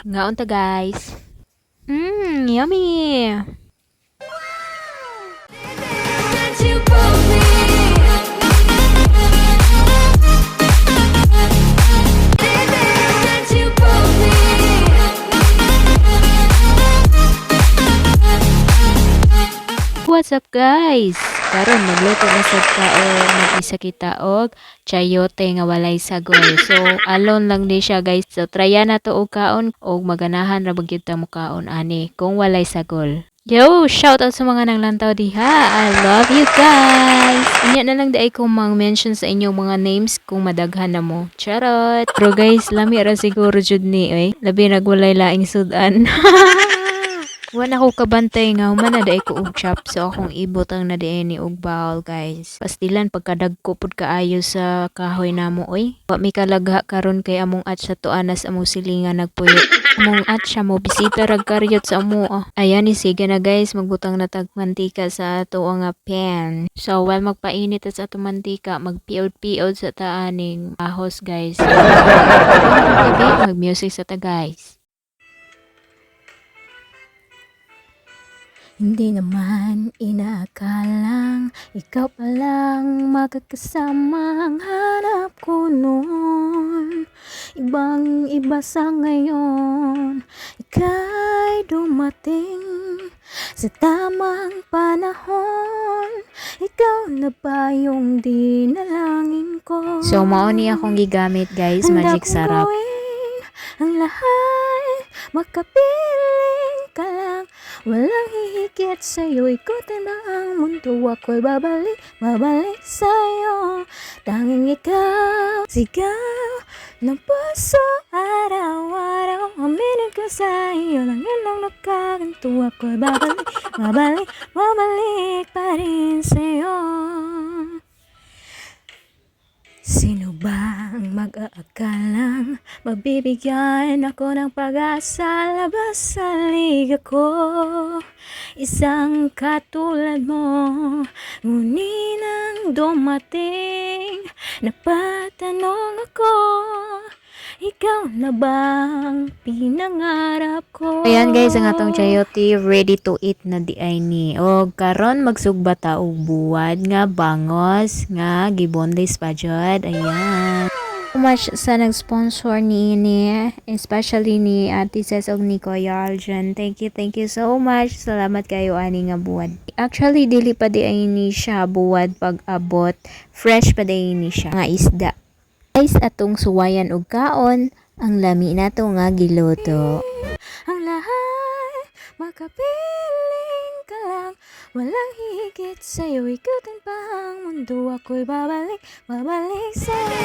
Ngaon ta, guys. Yummy! That you broke me. That you broke me. What's up, guys? Karon magluto na sad ta o mag-isa kita og chayote nga walay sagol. So alone lang ni siya, guys. So trya na to og kaon og maganahan ra gyud ta mokaon ani kung walay sagol. Yo, shout out sa mga nanglantaw diha. I love you guys. Unya na lang diay kong mang-mention sa inyong mga names kung madaghan na mo. Charot. Pero guys, lami ra siguro jud ni oy. Labi nag walay laing sudan. Wa na ko kabantay nga human na diay ko og chop, so akong ibutang na diay ni og bowl, guys. Pastilan pagkadagko pud kaayo sa kahoy namo oy. Wa mi kalagha karon kay among atsa tuanas among silingan nagpuyo. Among atsa mo bisita rag karyot sa amo. Ah. Ayan ni sige na, guys, magbutang na tag mantika sa ato nga pan. So while magpainit ta sa ato mantika, magpiod-piod sa ta aning ahos, guys. Mag-music sa ta, guys. Hindi naman inaakalang ikaw palang makakasama ang hanap ko noon. Ibang iba sa ngayon, ika'y dumating sa tamang panahon. Ikaw na ba yung dinalangin ko? So mao ni akong gigamit, guys, Handa Magic kong Sarap. gawin ang lahat, makapiling ka lang. Walang hihigit sa'yo, ikutin na ang mundo. Ako'y babalik, babalik sa'yo. Tanging ikaw, sigaw ng puso araw-araw. Aminin ko sa iyo, langit lang nakaganto. Ako'y babalik, babalik, babalik pa rin sa'yo. Sino ba ang mag-aakalang mabibigyan ako ng pag-asa labas sa liga ko? Isang katulad mo. Ngunit nang dumating, napatanong ako, ikaw na bang pinangarap ko? Ayan guys, ang atong chayote ready to eat na di ay ni. O karon magsugba ta og buwad nga bangos nga gibonless pa jud. Ayan. So much sa nag-sponsor ni ini, especially ni Ate Ces og ni Kuya Aljon. Thank you so much. Salamat kayo ani nga buwad. Actually, dili pa di ay ni siya buwad pag abot. Fresh pa di ay ni siya nga isda. Guys, atong suwayan og kaon ang lami nato nga giluto. Ang lahat, makapiling ka lang. Walang hihigit sa'yo, ikutin pa ang mundo. Ako'y babalik, babalik sa'yo.